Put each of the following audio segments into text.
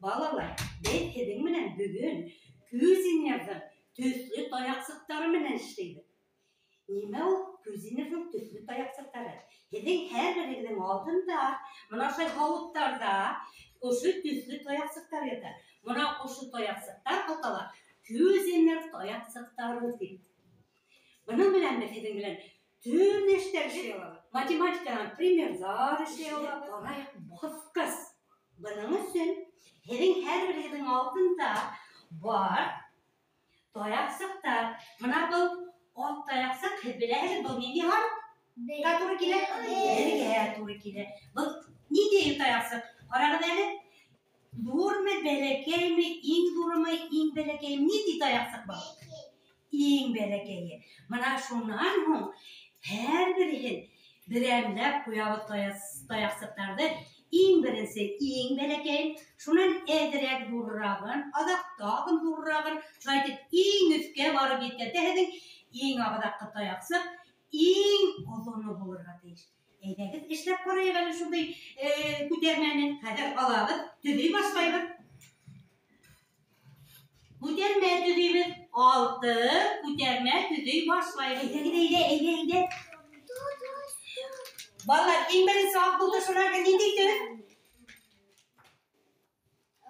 Балалар, беҙ һеҙҙең менән бөгөн Кюзинерҙың төҫлө таяҡсыҡтары менән эшләйбеҙ. Нимә ул Кюзинерҙың төҫлө таяҡсыҡтары? Һеҙҙең һәр берегеҙҙең алдында мына ошо һауыттарҙа ошо төҫлө таяҡсыҡтар ята. Мына ошо таяҡсыҡтар атала Кюзинер таяҡсыҡтары тип. Бының менән беҙ һеҙҙең менән төрлө эштәр эшләй алабыҙ. Математиканан примерҙар эшләй алабыҙ. Ҡарайыҡ, баҫҡыс. Бының өсөн һеҙҙең һәр берегеҙҙең алдында бар таяҡсыҡтар. Мына был аҡ таяҡсыҡ, һеҙ беләһегеҙ, был ниндәй һан? Тура килә? Бергә тура килә. Был ниндәй таяҡсыҡ? Ҡарағыҙ әле. Ҙурмы, бәләкәйме, иң ҙурымы, иң бәләкәйме? Ниндәй таяҡсыҡ был? Иң бәләкәйе. Мына шунан һуң һәр береһен берәмләп ҡуябыҙ таяҡсыҡтарҙы. Иң беренсе иң бәләкәйен, шунан әҙерәк ҙурырағын, аҙаҡ тағын ҙурырағын, шулай итеп иң өҫкә барып еткәндә һеҙҙең иң аҙаҡҡы таяҡсыҡ иң оҙоно булырға тейеш. Әйҙәгеҙ, эшләп ҡарайыҡ әле шундай күтәрмәне. Хәҙер алабыҙ, төҙөй башлайбыҙ. Күтәрмә төҙөйбөҙ. 6 күтәрмә төҙөй башлайбыҙ. Әйҙәгеҙ, әйҙә, әйҙә, әйҙә. Балалар, иң беренсе аҡ булды, шунан ниндәй төҫ?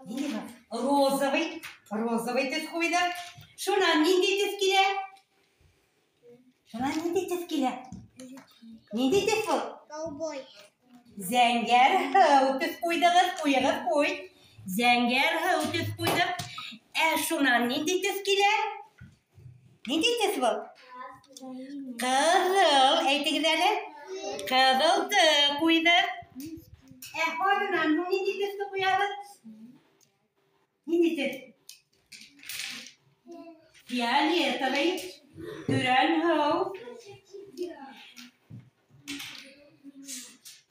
Ниндәй был? Розовый. Розовый төҫ ҡуйҙыҡ. Шунан ниндәй төҫ килә? Шунан ниндәй төҫ килә? Ниндәй төҫ был? Голубой. Зәңгәр һыу төҫ ҡуйҙығыҙ, ҡуйығыҙ, ҡуй. Зәңгәр һыу төҫ ҡуйҙыҡ. Ә шунан ниндәй төҫ килә? Ниндәй төҫ был? Ҡыҙыл, әйтегеҙ әле. Ҡыҙылды ҡуйҙыҡ. Ә һарынан һуң ниндәй төҫтө ҡуябыҙ? Ниндәй төҫ? Фиолетовый, көрән һыу.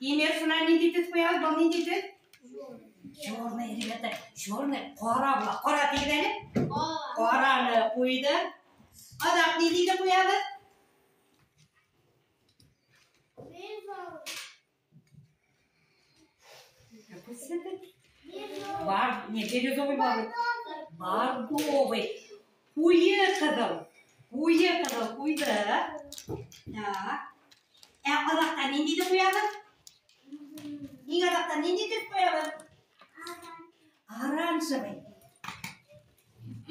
Имер, шунан ниндәй төҫ ҡуябыҙ? Был ниндәй төҫ? Черный, ребята, черный, ҡара була. Ҡара тигеҙ әле. Ҡараны ҡуйҙыҡ. Аҙаҡ ниндәйҙе ҡуябыҙ? Бар, не, бирюзовый бар. Бордовый. Ҡуйы ҡыҙыл. Ҡуйы ҡыҙыл ҡуйҙыҡ. Так. Ә аҙаҡта ниндәйҙе ҡуябыҙ? Иң аҙаҡта ниндәй төҫ ҡуябыҙ? Оранжевый.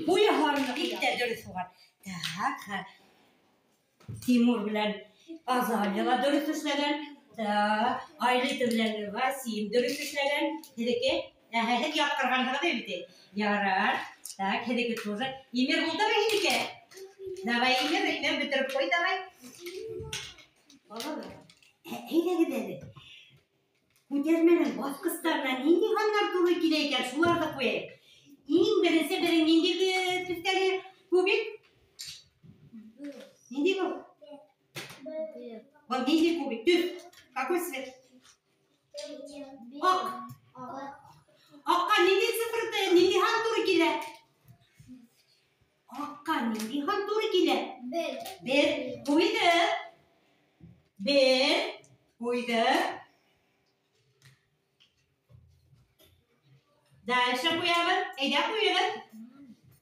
Ҡуйы һарыны бик тә дөрөҫ булған. Так, Тимур белән Азалия ла дөрөҫ эшләгән. Так, Айлита белән Васим дөрөҫ эшләгән. Һеҙҙеке? Әһә, һеҙ ятҡырғанһығыҙ бит. Ярар. Так, һеҙҙеке тоже. Имир булдымы һинеке? Давай, Имир, Имир, бөтөрөп ҡуй, давай. Балалар, әйҙәгеҙ әле. Күтәрмәнең баҫҡыстарына ниндәй һандар тура килә икән, шуларҙы ҡуяйыҡ. Иң беренсе беҙҙең ниндәй төҫтәге кубик? Ниндәй был? Был ниндәй кубик? Төҫ. Какой цвет? Аҡ. Аҡҡа ниндәй цифр, ниндәй һан тура килә? Аҡҡа ниндәй һан тура килә? Бер. Бер. Ҡуйҙыҡ. Бер. Ҡуйҙыҡ. Дальше ҡуябыҙ. Әйҙә ҡуйығыҙ.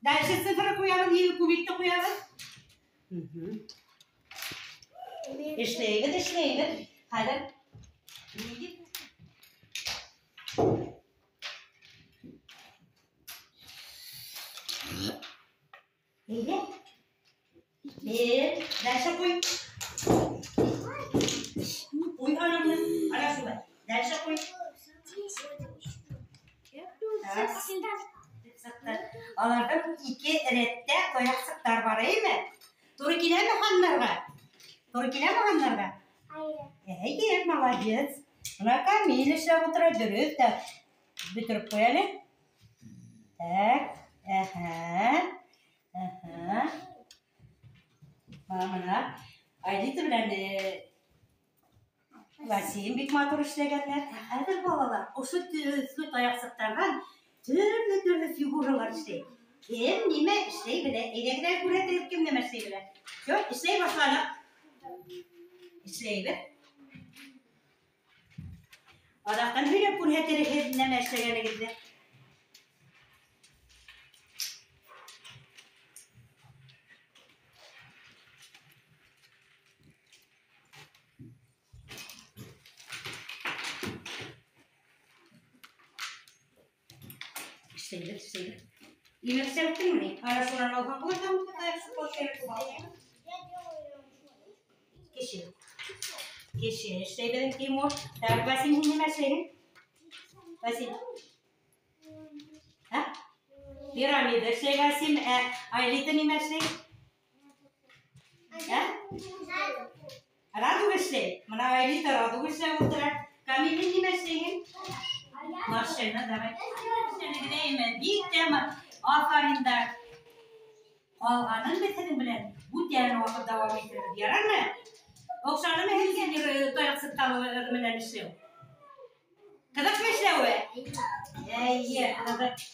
Дальше цифры ҡуябыҙ, кубикты ҡуябыҙ. Эшләйбеҙ, эшләйбеҙ. Хәҙер. Әйҙә. Бер. Дальше ҡуй. Ҡуй анаңды. Ана шулай. Дальше ҡуй. Аларҙың ике рәттә таяҡсыҡтар бар, әйме? Тура киләме һаннарға? Тура киләме һаннарға? Эйе, молодец. Мына Камил эшләп ултыра, дөрөҫ тә. Бөтөрөп ҡуй әле. Так, әһә, әһә. Мына Айлита белән Васим бик матур эшләгәннәр. Ә хәҙер балалар ошо төҫлө таяҡсыҡтарҙан төрлө-төрлө фигуралар эшләй. Кем нимә эшләй белә? Әйҙәгеҙ әле күрһәтегеҙ, кем нимә эшләй белә. Всё, эшләй башланыҡ. Эшләйбеҙ. Аҙаҡтан һөйләп күрһәтерһегеҙ нимә эшләгәнегеҙҙе. Эшләйбеҙ, эшләйбеҙ. Имәк эшләп бөттөңмө ни? Ана шунан алһаң булыр ҙа таяҡсыҡ кәрәк. Я делаю. Кеше. Кеше эшләй беҙҙең Тимур. Так, Васим, һин нимә эшләйһең? Васим. Ә? Пирамида эшләй Васим. Ә Айлита нимә эшләй? Ә? Радуга эшләй. Мына Айлита радуга эшләп ултыра. Камил, һин нимә эшләйһең? Машина, давай. Эшләйме? Бик тә афариндар. Ҡалғанын беҙ һеҙҙең белән бүтән ваҡыт дауам итербеҙ. Ярармы? Оҡшанымы һеҙгә таяҡсыҡтар менән эшләү? Ҡыҙыҡмы эшләүе? Эйе, ҡыҙыҡ.